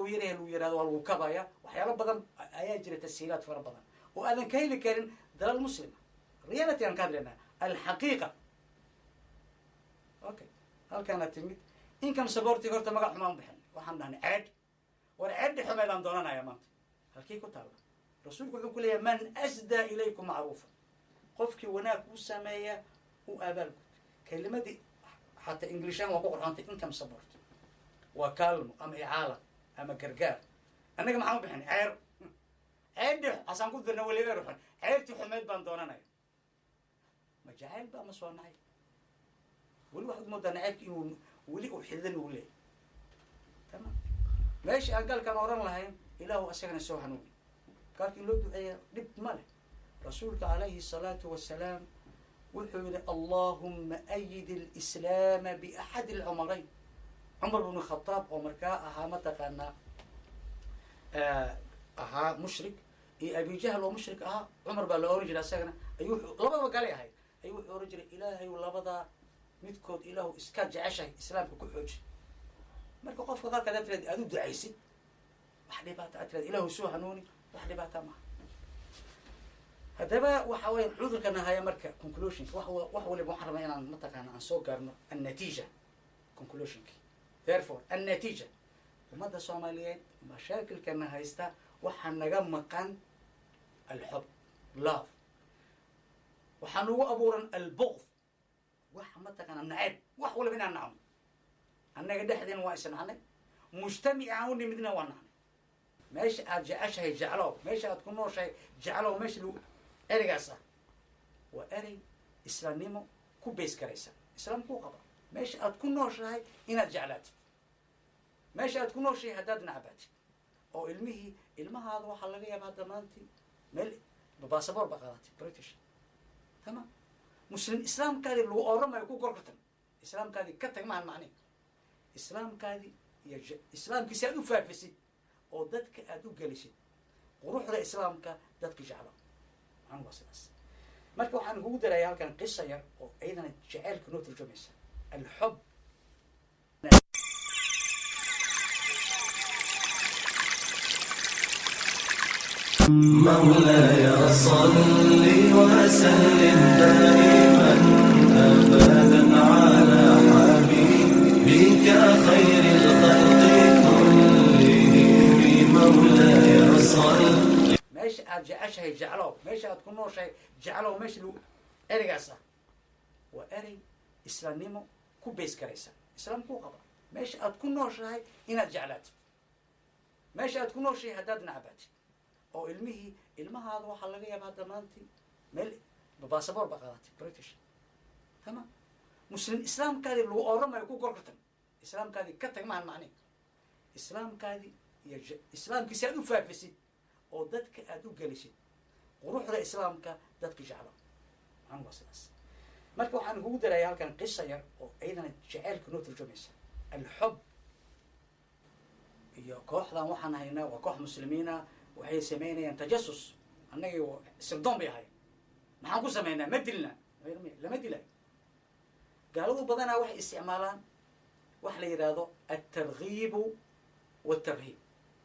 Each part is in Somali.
Yaryahay lagu yirahdo waa lagu kabaya. Waxyaalo badan ayaa jira, tashiilaad fara badan oo aadan ka heli karin dalal muslima. Reality aan ka hadlaynaa, alxaqiiqa. Okay, halkaana timid income supportiga. Horta magac xumaan bixin, waxaan dhahnay ceedh. War ceedhi xumeedaan doonanaya maanta halkii ku taalla? Rasuulku wuxuu ku leeyahay: "Man asdaa ilaykum macruufa", qofkii wanaag u sameeya u abaalgud. Kelimadii xataa inglishaan waa ku qorxoontay, income support waa kaalmo ama icaala ama gargaar. Annaga maxaan u bixin? Ceer, ceedhi hasaan ku dirna weli eer xun. Ceertii xumeed baan doonanaya. Ma jacayl ba ama soo nacay? Weli waxaad moodaa nacaybki inuu weli uu xidan uu leeyahy. Tamam, meesha aan gaalkaan oran lahayn "Ilaahu asagana soo hanuuni", gaalka in loo duceeya dhib ma leh. Rasuulka calayhi salaatu wasalaam wuxuu yihi: "Allahuma ayid alislaama biaxadi alcumarayn". Cumar bnu Khataab oo markaa ahaa, mataqaanaa, ahaa mushrik, iyo Abijahl oo mushrik ahaa, Cumar baa la oran jiray asagana, ayuu labadaba galay ahayd, ayuu wuxuu oran jiray: "Ilaahayu labadaa midkood Ilaahu iska jeceshahay islaamka ku xooji." Marka qofka qaarka hadaad tirad aad u ducaysid, wax dhibaata aad tirad "Ilaahu soo hanuuni", wax dhibaata maaha. Haddaba waxa weya cudurka nahaya. Marka conclusionka, wax waliba waxaan rabaa inaan, mataqaana, aan soo gaarno annatiija, conclusionki. Therefore, annatiija, ummadda Soomaaliyeed mashaakilkana haysta waxaa naga maqan alxub, love. Waxaa nagu abuuran albuqd, wax, mataqaana, nacayb, wax waliba inaan nacno. Annaga dhexdeena waa isnacnay, mujtamic aan u nimidna waa nacnay. Meesha aad jeceshahay jeclow, meesha aad ku nooshahay jeclow, meesha lagu ereygaas ah waa erey islaamnimo ku base garaysa. Islaamkuu qaba meesha aad ku nooshahay inaad jeclaatid, meesha aad ku nooshahay haddaad nacbaatid oo ilmihii ilmahaada waxaa laga yaaba hadda maanti meel basaboor ba qaadatay British, tamam, muslim islaamkaadii lagu oramayo ku gorgortan, islaamkaadii ka tag maahan macnihi. Islaamkaadii iyo islaamkiisi aad u faafisid oo dadka aad u gelisid quruxda islaamka, dadka jeclo. Macnuhu waa sidaas. Marka waxaan kugu daraya halkan qisa yar oo iyadana jaceylka noo turjumaysa, alxub. مولاي صل وسلم دائما ابدا على حبيبك خير الخلق كلهم. مولاي صل Meesha aad jeceshahay jeclow, meesha aad ku nooshahay jeclow, meesha lagu ereygaas ah waa erey islaamnimo ku base garaysa. Islaamkuu qaba meesha aad ku nooshahay inaad jeclaatid, meesha aad ku nooshahay haddaad nacbaatid oo ilmihii ilmahaada waxaa laga yaaba hadda maanti meel basaboor ba qaadatay British, tamam, muslim islaamkaadii lagu oramayo ku gorgortan, islaamkaadii ka tag maahan macnihi. Islaamkaadii iyo islaamkiisi aad u faafisid oo dadka aad u gelisid quruxda islaamka, dadka jeclo. Macnuhu waa sidaas. Marka waxaan kugu daraya halkan qisa yar oo iyadana jaceylka noo turjumaysa, alxub. Iyo kooxdan waxaan haynaa waa koox muslimiina, waxay samaynayaan tajasus, annagii sirdoon bay ahayn. Maxaan ku samaynaa? Ma dilna? Lama dilayo. Gaaladu badanaa waxay isticmaalaan wax la yidhaahdo altargiibu waltarhiib.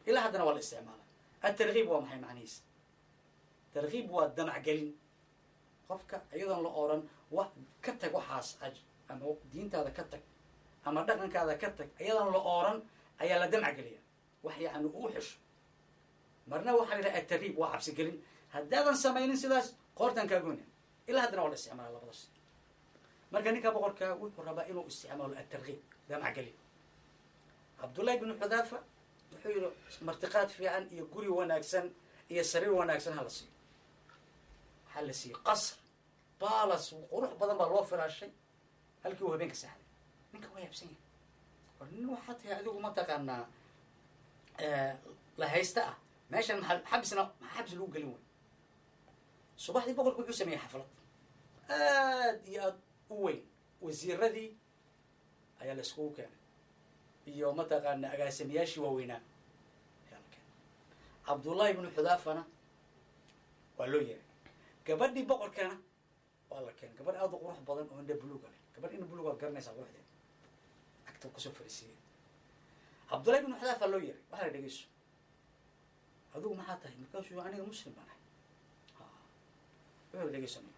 Ilaa haddana waa la isticmaalaa. Altargiib waa maxay macnihiisa? Targhiib waa damacgelin qofka iyadoon la oran wax ka tag waxaas ama diintaada ka tag ama dhaqankaada ka tag, iyadoon la oran ayaa la damacgeliya, wax yacni uu xisho. Marna waxaa la yidhaha atarhiib waa cabsigelin: haddaadan samaynin sidaas, qoortan kaa goyna. Ilaa haddana waa la isticmaala labadaas. Marka ninka boqorka wuxuu rabaa inuu isticmaalo atarghiib, damacgelin. Cabdullahi bnu Xudaafa wuxuu yihi: "Martiqaad fiican iyo guri wanaagsan iyo sariir wanaagsan ha la siiyo." Waxaa la siiyey qasr, palace qurux badan baa loo firaashay. Halkii uu habeenka seexday, ninka waa yaabsan yahay: "War nin waxaa tahay adigu, mataqaanaa, la haysta ah, meeshan maxaa xabisna, maxaa xabsi lagu gelin wey?" Subaxdii boqorku wuxuu sameeyey xaflad aad iyo aad u weyn. Wasiiradii ayaa la iskugu keenay iyo, mataqaana, agaasimiyaashii waaweynaa ayaa la keenay. Cabdullahi ibnu Xudaafana waa loo yeeray. Gabadhii boqorkana waa la keenay, gabadh aad u qurux badan oo indha buluuga leh. Gabadh indha buluug waad garanaysaa quruxdeeda. Agta kasoo fariisiiyey. Cabdullahi ibnu Xudaafa loo yeeray, waxaa la dhegeyso, adigu maxaa tahay? Markaasuu aniga muslim baan ahay. Wuxuu dhegeysanayo,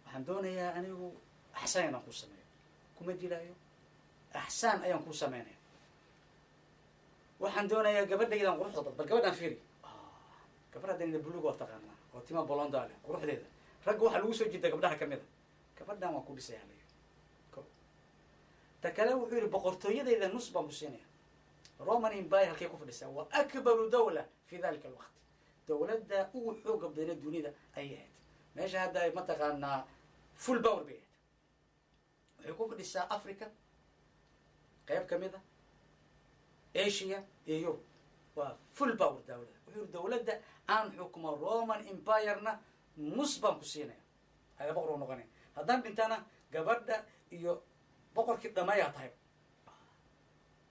waxaan doonayaa anigu axsaan inaan kuu sameeyo, kuma dilaayo, axsaan ayaan kuu sameynaya. Waxaan doonayaa gabadhaydan quruxda badan, bal gabadhaan fiiri, gabadh haddana buluug waa taqaanaa oo tima bolonda leh, quruxdeeda ragga waxaa lagu soo jiida gabdhaha kamid a, gabadhan waan ku dhisaya layi. Ko ta kale wuxuu yihi boqortooyadayda nus baan ku siinaya. Roman Empire halkay ku fadhisaa? Waa akbaru dawla fi dalika alwaqt, dawladda ugu xooga badana dunida ayay ahayd. Meesha hadda mataqaanaa full power bay ahayd. Waxay ku fadhisaa Africa qayb kamid a, Asia iyo Yurub, waa full power dawladda. Wuxuu yiri dawladda aan xukumo Roman Empire-na nus baan ku siinaya, ayaa boqor u noqonaya, haddaan dhintana gabadha iyo boqorkii dhamayaa tahay.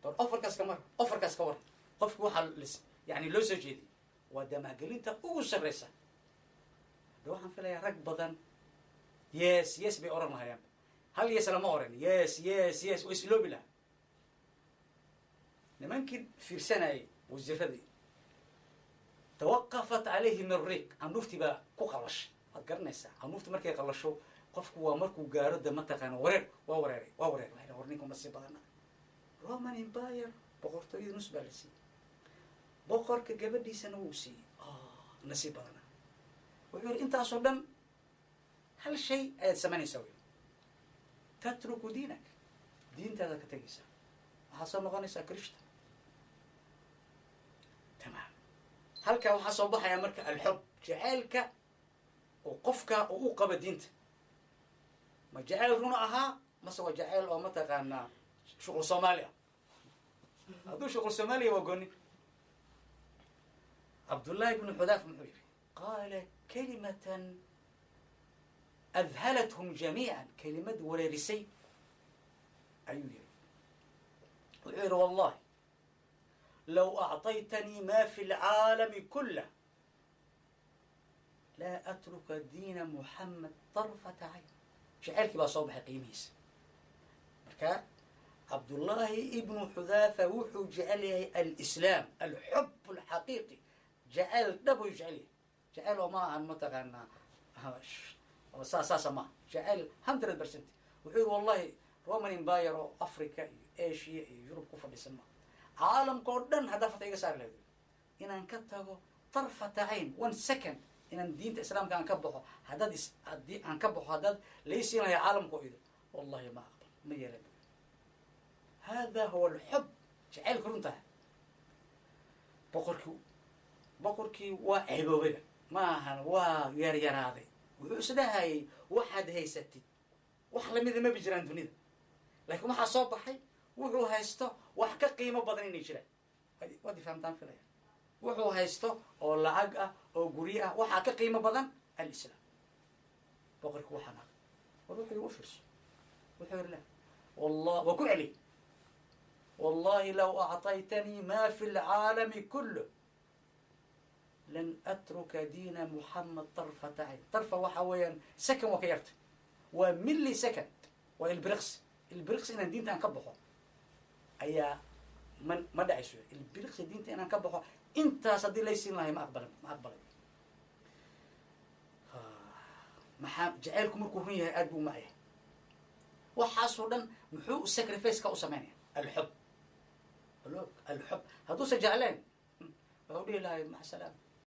Bar offerkaas kamar, offerkaas ka war qofki waxaa lis yani loo soo jeediyay waa damahgelinta ugu sarreysa. Hadda waxaan filayaa rag badan yes yes bay oran lahayaan, hal yes lama oran, yes yes yes, waa isloobi laha. Nimankii fiirsanayay wasiiradii tawaqafat calayhim alriiq, canuuftii baa ku qalashay. Waad garanaysaa canuufta markay qalasho qofku waa markuu gaaro de mataqaana wareer, waa wareeray, waa wareer. Waxay war ninka nasiib badana, Roman Empire boqortooyada nus baa la siiyey, boqorka gabadhiisana wuu siiyey, nasiib badana. Wuxuu yihi intaasoo dhan hal shay ayaad samaynaysaa wy, tatruku diinak, diintaada ka tegaysaa, waxaad soo noqonaysaa Christian. Tamaam. Halkaa waxaa soo baxaya marka alxub, jaceylka oo qofka oo u qaba diinta, ma jaceyl runa ahaa mase waa jaceyl oo mataqaanaa shuqul soomaali ah? Hadduu shuqul soomaaliya waa gooni. Cabdullahi bnu Xudaaf muxuu yihi? Qaala kalimatan adhalathum jamiica, kelimad wareerisay ayuu yihi. Wuxuu yihi wallahi low acطaytanii ma fi اlcaalami kulah laa atruka diina Muxamed طarfata cayn. Jaceylkii baa soo baxay qiimihiisa. Marka Cabdullaahi ibnu Xudaafa wuxuu jecel yahay alislaam, alxub alxaqiiqi, jaceyl dhab uu jecel yahay, jaceyl oo ma ahan mataqaanaa saa saasa maaha, jaceyl 100%. Wuxuu yihi wallahi Roman Empire oo Africa iyo Asia iyo Yurub ku fadhisan maa, caalamka oo dhan haddaa farta iga saari lahayd inaan ka tago tarfata cayn, one second, inaan diinta islaamka aan ka baxo, haddaad is haddii aan ka baxo, haddaad laysiin lahay caalamka oo ido, wallahi ma aqbal, ma yeelan. Hada huwa alxub, jaceylka runtaha. Boqorkii waa ceeboobayba ma ahan, waa yaryaraaday. Wuxuu isdhahayay waxaad haysatid wax lamida maba jiraan dunida, laakiin waxaa soo baxay wuxuu haysto wax ka qiimo badan inay jiraan. Waad ifahamtaan filaya, wuxuu haysto oo lacag ah oo guryo ah waxaa ka qiimo badan alislaam. Boqorkii waxaan aq war wuxuu u fiirso, wuxuu yiri la wallah, waa ku celiy, wallahi law acطaytanii ma fi lcaalami kulh lan atruka diina Muxamed tarfata cayn. Tarfa waxa weeyaan second, waa ka yarta, waa milli second, waa ilbiriqs, ilbiriqs inaan diinta aan ka baxo ayaa ma dhacayso, ilbiriqsi diinta inaan ka baxo intaas haddii laysiin lahay ma aqbalan, ma aqbalay. Maxaa jaceylku markuu run yahay aad buu umacyahay. Waxaasoo dhan muxuu sacrifice ka u sameynaya? Alxub, alog alxub. Hadduusa jecleen wuxuu dhihi lahay maca salaam.